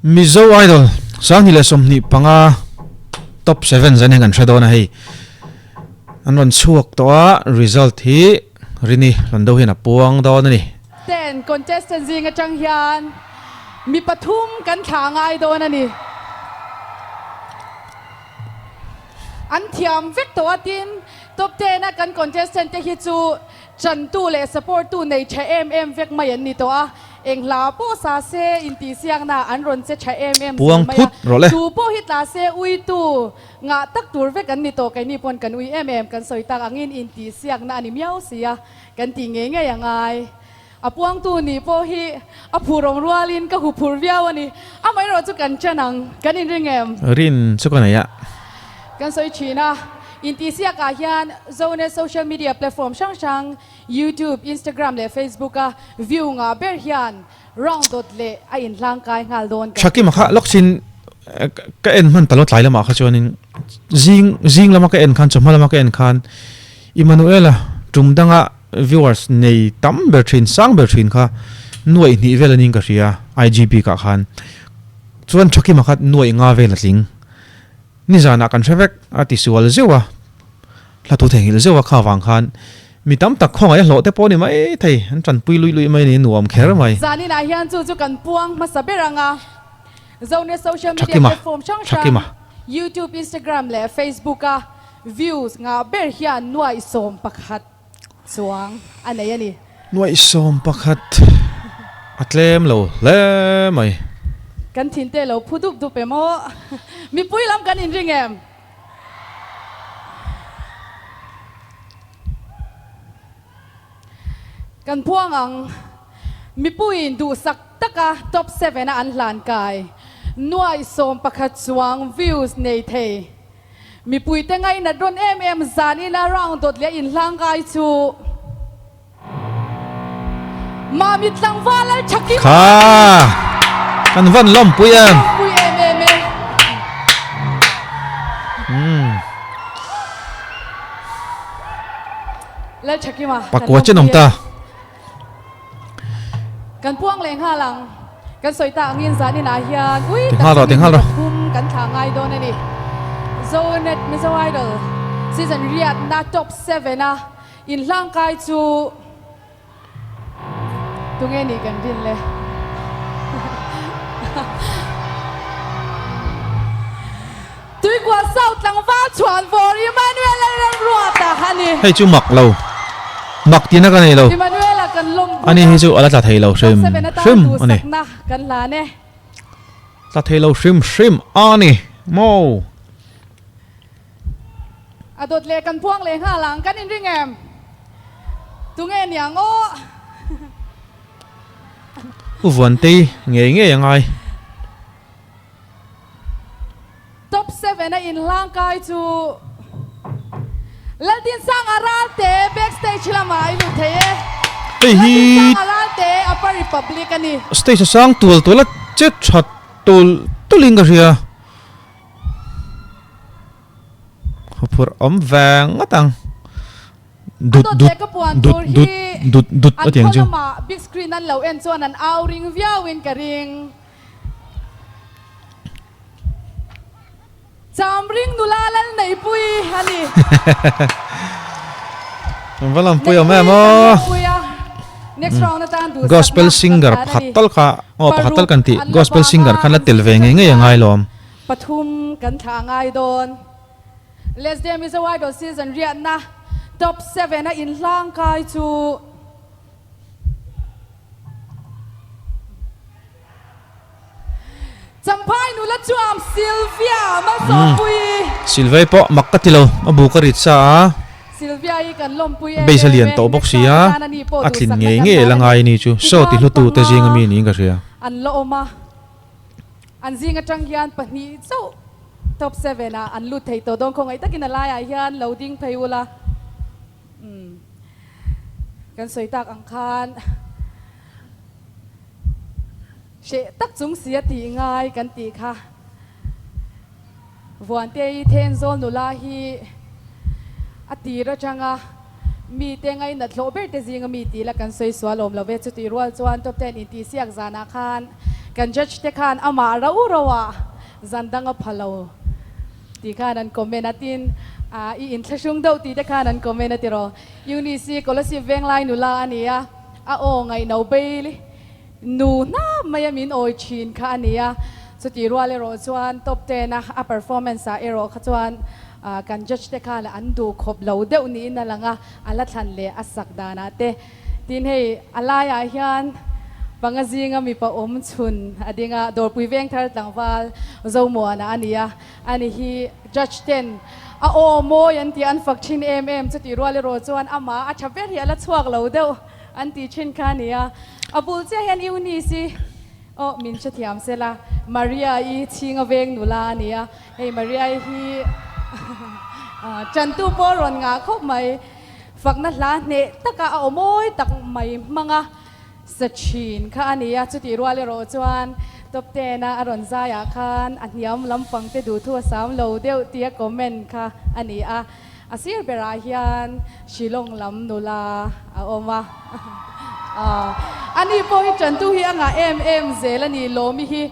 Mizo Idol 2025 top 7 zan hian kan hre dawn a hei. An rawn chhuak tawh a, result hi Rini Hlondo hian a puang dawn a ni. Ten contestant zing atang hian mi pathum kan thlah ngai dawn a ni. An thiam vek tawh a tin top 10 a kan contestant te hi chu Chantu leh support tu nei tha em em vek mai an ni tawh a, eng hla pawh sa se intihsiakna an rawn che tha em em zel Puang mai a, phut rawh le. tu pawh hi tla se ui tu ngah tak tur vek an ni tawh, keini pawn kan ui em em, kan sawi tak angin intihsiakna a ni miau si a, kan tih ngei ngei a ngai. A puangtu nih pawh hi a phurawm rualin ka huphur viau a ni, amaherawh chu kan chan ang, kan inring em? Rin chu ka nei a. Kan sawi thin a, intihsiakah hian Zone social media platform hrang hrang YouTube, Instagram leh Facebook a view ngah ber hian round dawt leh a inhlangkai nghal dawn kan Thakima kha lawksin ka en hman ta lo tlai lamah kha chuanin zing zing lama ka en khan chawhma lama ka en khan Immanuela tum danga Viewers nei tam ber thin, sang ber thin kha nuaih hnih vel anin ka hria IG bikah khan. Chuan Thakima kha nuaih nga vel a tling. Nizanah kan hre vek a ti sual zeuh a, hla thu theihnghilh zeuh a kha vang khan mi tam tak khawngaih a hlawh te pawh a ni mai thei, an tanpui luih luih mai a ni, nuam kher mai. Zaninah hian chu chu kan puang hmasa ber ang a, Zone social media Thakima, platform hrang hrang Thakima. YouTube, Instagram leh Facebook a views ngah ber hian nuaih 11 chuang a nei a ni. Nuaih 11 a tlem lo hle mai. Kan thinte lo phu dup dup em aw. Mipui lam kan inring em? Kan phuang ang. Mipuiin duhsak taka top 7 a an hlan kai. Nuaih 11 chuang views nei thei. Mipuite ngainat rawn em em zan ila round dawt leh inhlang kai chu Mami tlangval al tha kim Kha kan van lawmpui em. Lawmpui em em e. Lal tha kim a. Pakua chen awm ta. Kan puang leh nghal ang. Kan sawi ta angin zan inah hian ui Ti nghal rawh, ti nghal rawh. Pathum kan thlah ngai dawn a ni. Zonet Mizo Idol season riatna top 7 a inhlangkai chu tunge nih kan rin le. Tuikua South tlangval chhuan vawr Emmanuel Lalramruata a ni. Hei chu mak lo. Mak tihna ka nei lo. Emmanuel-a kan lawmpui a. Ani hi chu a la tla thei lo hrim hrim a ni. Duhsakna kan hlan e. Tla thei lo hrim hrim a ni maw. A dawt leh kan puang leh nghal ang. Kan inring em? Tunge niang aw? U Vuantei ngei ngei a ngai. Top 7 a inhlang kai chu Laldinsanga Ralte backstage lamah i lut thei e. Hei hi Laldinsanga Ralte Upper Republic a ni. Stage a sang tual tual a che tha tul tulin ka hria. Huphurh awm veng ngawt ang. A Dut dawt dut leh ka puan dut tur dut hi dut dut an a tiang khaw chu. lamah big screen an lo en chuan an au ring viauin ka ring. Chamring nula lal Neihpui a ni. Kan va lampui awm em aw. Next round atan duhsakna Gospel singer kan pakhat ani. tal kha aw pakhat tal kan tih Paruk an la gospel vang singer a, khan la an tel ve ngei ngei a ngai lawm. Pathum kan thlah ngai dawn. Let's Dance Mizo Idol season riatna top 7 a inhlang kai chu. Champhai nula chuam Sylvia Malsawmpuii. Sylvia pawh mak ka ti lo, a bu ka rit sa a. Sylvia hi kan lawmpui em em e. Base a lian tawh bawk si a, a tlin ngei ngei la ngai a ni chu. Saw ti hlutu te zinga mi niin ka hria. An la awm a, an zing atang hian pahnih chauh top 7 ah an lut thei tawh dawn khawngaih takin a laiah hian lo ding phei ula. Kan sawi tak ang khan. Hreh tak chung si a tih ngai kan tih kha. Vuantei Thenzawl nula hi a tir atanga mite ngainat hlawh ber te zinga mi tih la kan sawi sual awm lo ve. Chutih rual chuan top 10 intihsiak zanah khan Kan judge te khan amah rauh rauh ah zan dang a pha lo tih khan an comment a, tin i inthlahrung deuh tih te khan an comment a tiraw. Eunice hi Kolasib Venglai nula a ni a, a aw ngaihno bail nu hnap mai a min awi thin kha a ni a, chutih rual erawh chuan top ten a a performance ah erawh kha chuan kan judge te khan an duh khawp lo deuh niin a lang a, a la thlan leh a sak danah te. Tin hei a laiah hian panga zinga mipa awm chhun a ding a, Dawrpui Vengthar tlangval Zomuana a ni a, ani hi judge ten a aw mawi an tih an fak thin em em, chutih rual erawh chuan amah a tha ber hi a la chhuak lo deuh an tih thin kha a ni a, a bul chiah hian Eunice i aw min hrethiam sela Maria i chhinga veng nula a ni a, hei Maria i hi tantu pawh a rawn ngah khawp mai. Fakna hla hneh taka a awmawi tak mai hmanga sa thin kha a ni a, chutih rual erawh chuan top ten a a rawn zaiah khan a hniam lampang te duhthu a sam lo deuh tia comment kha a ni a, a sir berah hian Shillong lam nula a awm a, ani pawh hi tantu hi a ngah em em zel a ni, Lawmi hi.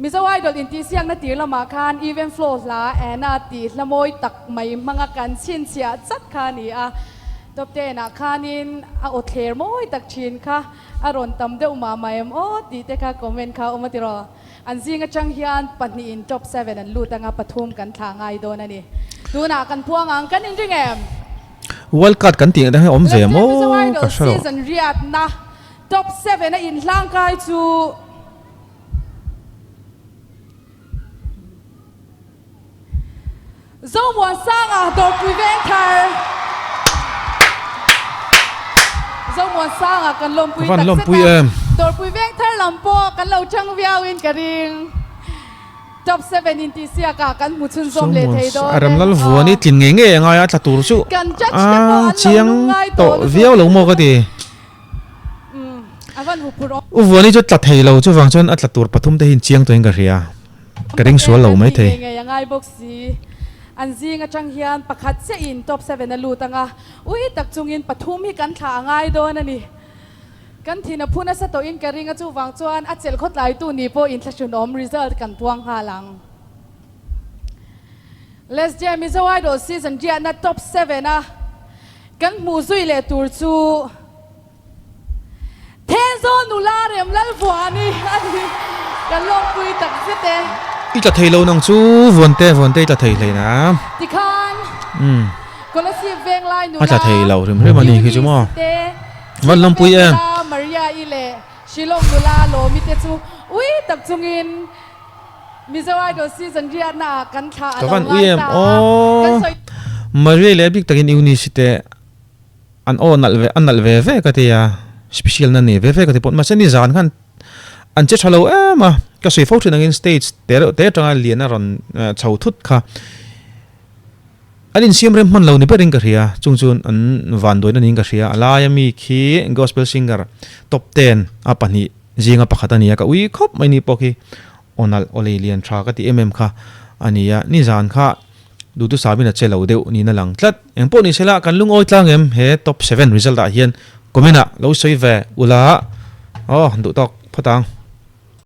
Mizo Idol intihsiakna tir lamah khan Even Flow hla Anna tih hla mawi tak mai hmanga kan chhinchhiah chat kha a ni a. Top ten ah khanin a aw thler mawi tak thin kha a rawn tam deuh mah mah em aw tih te kha comment kha a awm a tiraw. An zing atang hian pahnihin top seven an lut anga pathum kan thlah ngai dawn a ni. Tunah kan phuang ang kan inring em? World Card kan tih ang hi a awm ve Last year Mizo maw Idol ka hre lo. season riatna top seven a inhlangkai chu. Zomuansanga Dawrpui Vengthar Zomuansanga kan lawmpui Ka van tak lawmpui zet a, em. Dawrpui Vengthar lam pawh kan lo chang viauin ka ring. Top 7 intihsiak ah kan hmu chhunzawm leh thei dawn e. Remlal Vuan i tlin ngei ngei a ngai a tla tur chu Kan judge te pawh a an lo chiang lungngai tawh tawh lutuk. viau lo maw ka ti. U Vuani chu tla thei lo, chuvang chuan a tla tur pathum te hi inchiang tawhin ka hria, ka ring sual lo mai thei. Ngei a ngai bawk si. An zing atang hian pakhat chiah in top seven a lut anga, ui tak chungin pathum hi kan thlah a ngai dawn a ni. Kan thin a phu nasa tawhin ka ring a, chuvang chuan a chelh khawtlaitu ni pawh inthlahrunawm result kan puang nghal ang. Let's Jam Mizo Idol season riahna top seven a Kan hmuh zui leh tur chu Thenzawl nula Remlalvuani a ni. Ka lawmpui tak zet e. I tla thei lo nang chu Vuante, Vuante i tla thei hlei na. Tikhan Kolasib Venglai A tla nula thei lo hrim hrim a ni khi chu maw. Eunice te, Van Shillong lawmpui Veng em. nula Maria-i leh Shillong nula Lawmi te chu ui tak chungin Mizo Idol season riatna ah kan thla a Ka lo van ui ngai em ta a, kan aw. sawi. Maria leh bik takin Eunice te an aw nalh ve an nalh ve ve ka ti a, special na nei ve ve ka ti pawh mahse nizan khan an che tha lo em a, ka sawi fo thin angin stage te reuh te atanga lian a rawn chho thut kha an insiam rem hman lo ni berin ka hria, chung chu an vanduaina niin ka hria, a laia mi khi gospel singer top ten a pahnih Zinga pakhat a ni a, ka ui khawp mai ni pawh khi aw nalh aw lei lian tha ka ti em em kha a ni a, nizan kha duhtu sabin a che lo deuh niin a lang tlat. Engpawh ni sela kan lungawi tlang em he top seven result ah hian comment ah lo sawi ve ula aw duh tawk phawt ang.